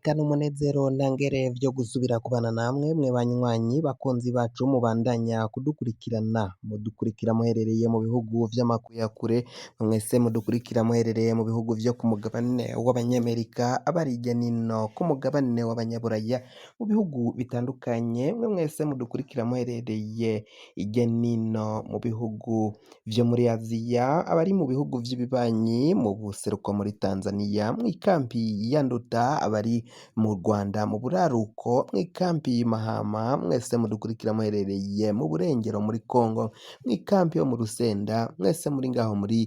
Eka n'umunezero ntangere vyo gusubira kubana namwe mwe banywanyi bakunzi bacu mubandanya kudukurikirana, mudukurikira muherereye mu bihugu vy'amakuyakure, mwese mudukurikira muherereye mu bihugu vyo ku mugabane w'abanyamerika, abari hirya nino ku mugabane w'abanyaburaya, mu bihugu bitandukanye, mwe mwese mudukurikira muherereye hirya nino mu bihugu vyo muri Aziya, abari mu bihugu vy'ibibanyi, mu buseruko muri Tanzania, mw'ikambi ya Nduta, abari mu Rwanda mu buraruko, mw'ikambi Mahama, mwese mudukurikira muherereye mu burengero muri Congo, mw'ikambi yo mu Rusenda, mwese muri ngaho muri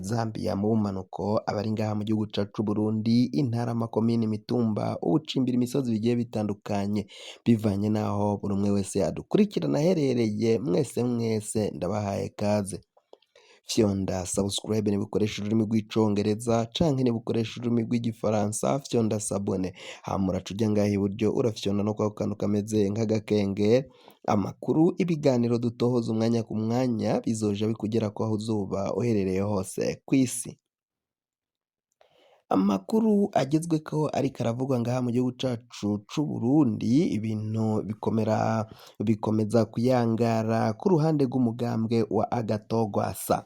Zambia mu bumanuko, abari ngaha mu gihugu cacu c'Uburundi, intara, amakomine, imitumba, ubucimbira imisozi bigiye bitandukanye, bivanye n'aho buri umwe wese adukurikirana aherereye, mwese mwese ndabahaye kaze. Fyonda subscribe niba ukoresha ururimi rw'icongereza canke niba ukoresha ururimi rw'igifaransa fyonda s'abonner, hama uraca uja ngaha iburyo urafyonda no kwako kantu kameze nk'agakengeri, amakuru, ibiganiro dutohoza umwanya ku mwanya bizoja bikugerako aho uzoba uherereye hose kw'isi. Amakuru agezweko ariko aravugwa ngaha mu gihugu cacu c'Uburundi, ibintu bikomera bikomeza kuyangara ku ruhande rw'umugambwe wa Agatogwasa.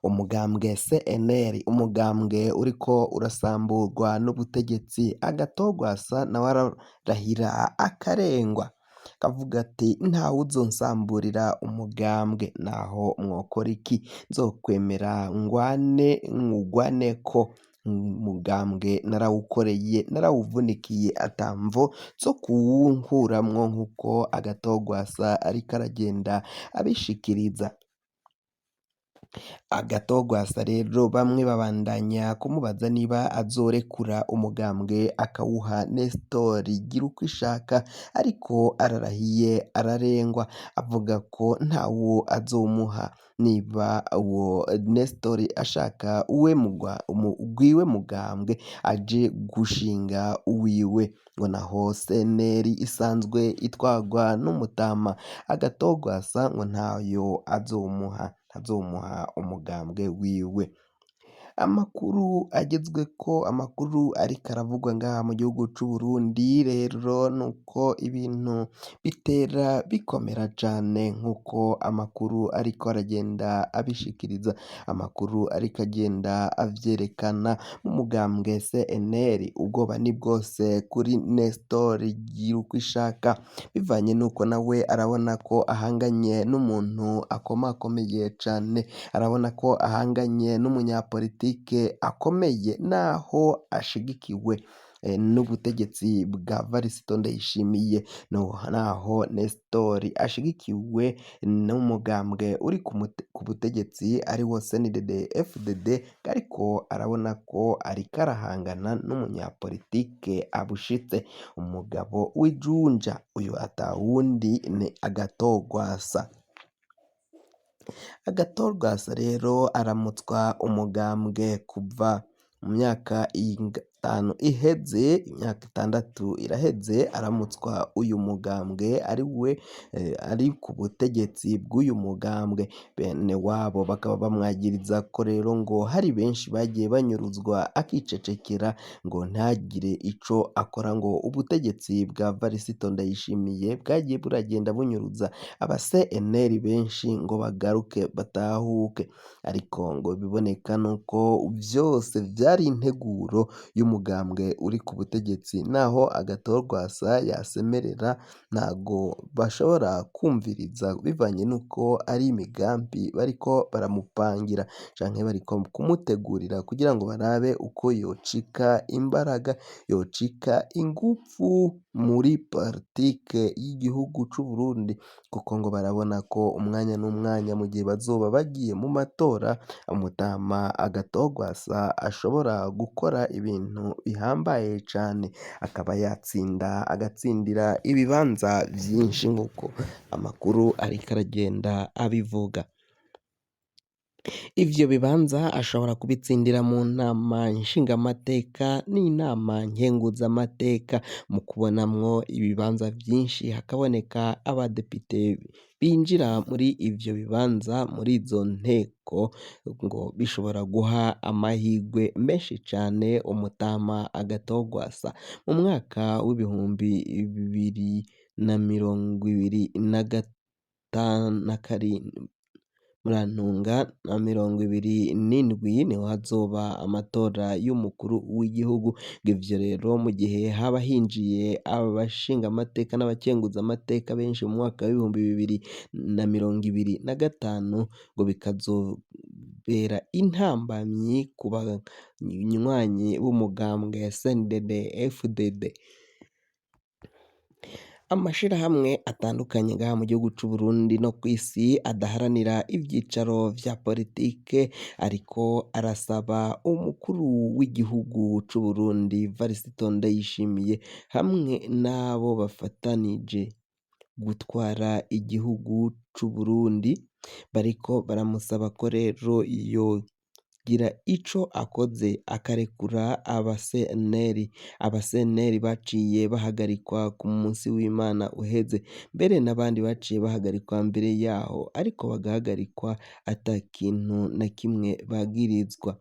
Umugambwe CNL, umugambwe uriko urasamburwa n'ubutegetsi, Agatogwasa nawe ararahira akarengwa, akavuga ati ntawuzonsamburira umugambwe naho mwokora iki, nzokwemera ngwane nwugwaneko umugambwe narawukoreye narawuvunikiye atamvo zo kuwunkuramwo nkuko Agatogwasa ariko aragenda abishikiriza. Agatogwasa rero bamwe babandanya kumubaza niba azorekura umugambwe akawuha Nestor Girukwishaka, ariko ararahiye ararengwa avuga ko ntawo azomuha niba uwo Nestor ashaka uwe ugwiwe mugambwe aje gushinga uwiwe, ngo naho CNL isanzwe itwarwa n'umutama Agatogwasa ngo ntayo azomuha, ntazomuha umugambwe wiwe. Amakuru agezweko, amakuru ariko aravugwa ngaha mu gihugu c'Uburundi rero nuko ibintu bitera bikomera cane nkuko amakuru ariko aragenda abishikiriza, amakuru ariko agenda avyerekana. Mu mugambwe CNL ubwoba ni bwose kuri Nestor Girukwishaka, bivanye nuko nawe arabona ko ahanganye n'umuntu akomakomeye cane, arabona ko ahanganye n'umunyapolitike akomeye naho ashigikiwe n'ubutegetsi bwa Varisito Ndayishimiye, naho Nestor ashigikiwe n'umugambwe uri ku butegetsi ari wo CNDD FDD, ariko arabona ko ariko arahangana n'umunyapolitike abushitse, umugabo w'ijunja, uyu atawundi ni Agatogwasa. Agatogwasa rero aramutswa umugambwe kuva mu myaka itanu iheze, imyaka 6 iraheze aramutswa uyu mugambwe ari we ari ku butegetsi bw'uyu mugambwe. Bene wabo bakaba bamwagiriza ko rero ngo hari benshi bagiye banyuruzwa akicecekera ngo ntagire ico akora, ngo ubutegetsi bwa Varisito Ndayishimiye bwagiye buragenda bunyuruza aba CNL benshi ngo bagaruke batahuke, ariko ngo biboneka nuko vyose vyari integuro y'umugambwe uri ku butegetsi, naho Agatogwasa yasemerera ntago bashobora kumviriza bivanye nuko ari imigambi bariko baramupangira canke bariko kumutegurira kugira ngo barabe uko yocika imbaraga, yocika ingufu muri politike y'igihugu c'Uburundi, kuko ngo barabona ko umwanya n'umwanya mu gihe bazoba bagiye mu matora, umutama Agatogwasa ashobora gukora ibintu bihambaye cane, akaba yatsinda agatsindira ibibanza vyinshi nkuko amakuru ariko aragenda abivuga. Ivyo bibanza ashobora kubitsindira mu nama nshingamateka n'inama nkenguzamateka, mu kubonamwo ibibanza vyinshi hakaboneka abadepite binjira muri ivyo bibanza muri izo nteko ngo bishobora guha amahirwe menshi cane umutama Agathon Rwasa mu mwaka w'2025 murantunga na 27 niho hazoba amatora y'umukuru w'igihugu, ngo ivyo rero mu gihe haba hinjiye abashingamateka n'abakenguzamateka benshi mu mwaka w'2025 ngo bikazobera intambamyi ku banywanyi b'umugambwe CNDD FDD. Amashirahamwe atandukanye ngaha mu gihugu c'Uburundi no kw'isi adaharanira ivyicaro vya politike ariko arasaba umukuru w'igihugu c'Uburundi Varisito Ndayishimiye hamwe n'abo bafatanije gutwara igihugu c'Uburundi, bariko baramusaba ko rero yogira ico akoze akarekura abaseneri. Abaseneri baciye bahagarikwa ku munsi w'Imana uheze, mbere n'abandi baciye bahagarikwa mbere yaho ariko bagahagarikwa ata kintu na kimwe bagirizwa.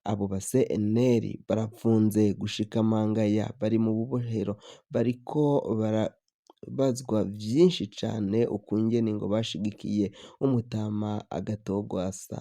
Abo baseneri barapfunze gushika mangaya bari mu bubohero bariko barabazwa vyinshi cane ukungene ngo bashigikiye umutama Agathon Rwasa.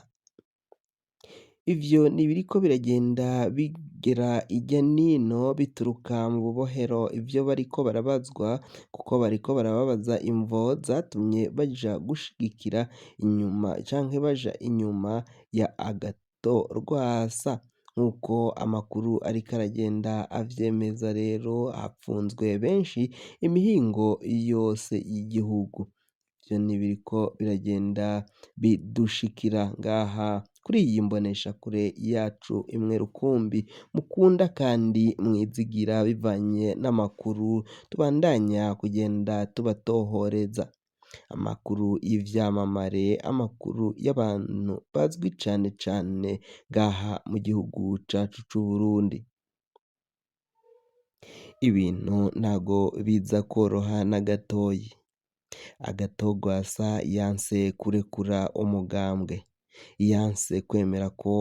Ivyo nibiriko biragenda bigera irya nino bituruka mu bubohero ivyo bariko barabazwa kuko bariko barababaza imvo zatumye baja gushigikira inyuma canke baja inyuma ya Agathon Rwasa nk'uko amakuru ariko aragenda avyemeza rero hapfunzwe benshi imihingo yose y'igihugu. Ivyo nibiriko biragenda bidushikira ngaha kuri iyi mboneshakure yacu imwe rukumbi mukunda kandi mwizigira bivanye n'amakuru tubandanya kugenda tubatohoreza. Amakuru y'ivyamamare, amakuru y'abantu bazwi cane cane ngaha mu gihugu cacu c'Uburundi. Ibintu ntago biza kworoha na gatoyi. Agathon Rwasa yanse kurekura umugambwe, yanse kwemera ko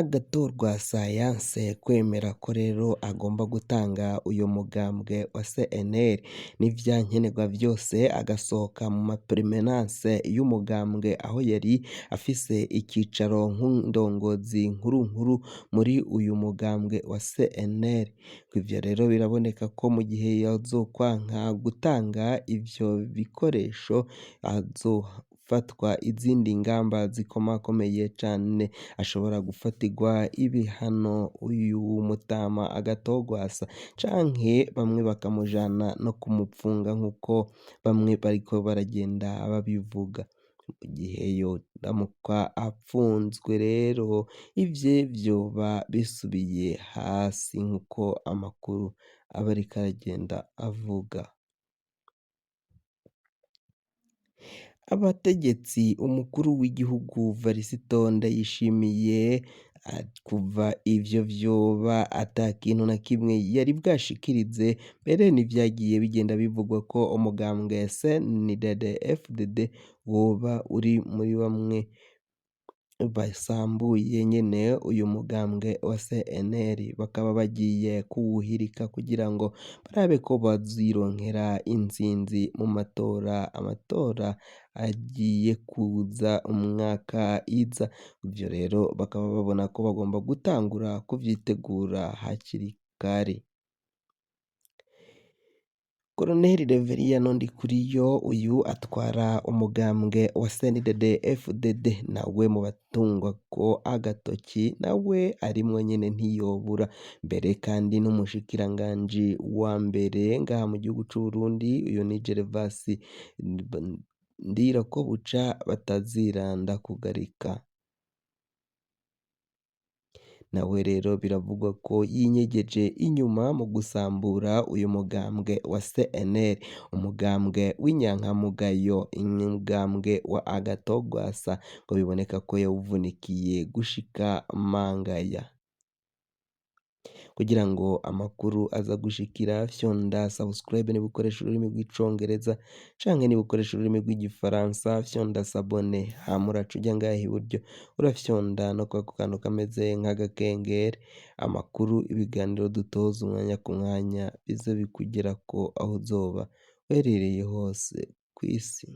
Agathon Rwasa yanse kwemera ko rero agomba gutanga uyo mugambwe wa CNL n'ivyankenerwa vyose agasohoka mu mapermanence y'umugambwe aho yari afise icicaro nk'indongozi nkuru nkuru muri uyu mugambwe wa CNL. Ivyo rero biraboneka ko mu gihe yazokwanka gutanga ivyo bikoresho azofatwa izindi ngamba zikomakomeye cane, ashobora gufatirwa ibihano uyu mutama Agathon Rwasa canke bamwe bakamujana no kumupfunga nk'uko bamwe bariko baragenda babivuga. Mu gihe yoramuka apfunzwe rero ivye vyoba bisubiye hasi nk'uko amakuru aba ariko aragenda avuga. Abategetsi umukuru w'igihugu Varisito Ndayishimiye kuva ivyo vyoba ata kintu na kimwe yari bwashikirize, mbere n'ivyagiye bigenda bivugwa ko umugambwe CNDD FDD woba uri muri bamwe basambuye nyene uyu mugambwe wa CNL, bakaba bagiye kuwuhirika kugira ngo barabe ko bazironkera intsinzi mu matora, amatora agiye kuza umwaka iza. Ivyo rero bakaba babona ko bagomba gutangura kuvyitegura hakiri kare. Koloneli Reveriyano Ndikuriyo uyu atwara umugambwe wa CNDD FDD nawe mu batungwako agatoki nawe arimwo nyene ntiyobura, mbere kandi n'umushikiranganji wa mbere ngaha mu gihugu c'Uburundi uyu ni Gervasi Ndirakobuca bataziranda kugarika. Nawe rero biravugwa ko yinyegeje inyuma mu gusambura uyu mugambwe wa CNL, umugambwe w'inyankamugayo, umugambwe wa Agathon Rwasa, ngo biboneka ko yawuvunikiye gushika mangaya. Kugira ngo amakuru aza gushikira, fyonda subscribe niba ukoresha ururimi rw'icongereza, canke niba ukoresha ururimi rw'igifaransa fyonda s'abonner, hama uraca uja ngaha iburyo urafyonda no kwako kantu kameze nk'agakengeri. Amakuru, ibiganiro dutoza umwanya ku mwanya bize bikugerako aho uzoba uherereye hose kw'isi.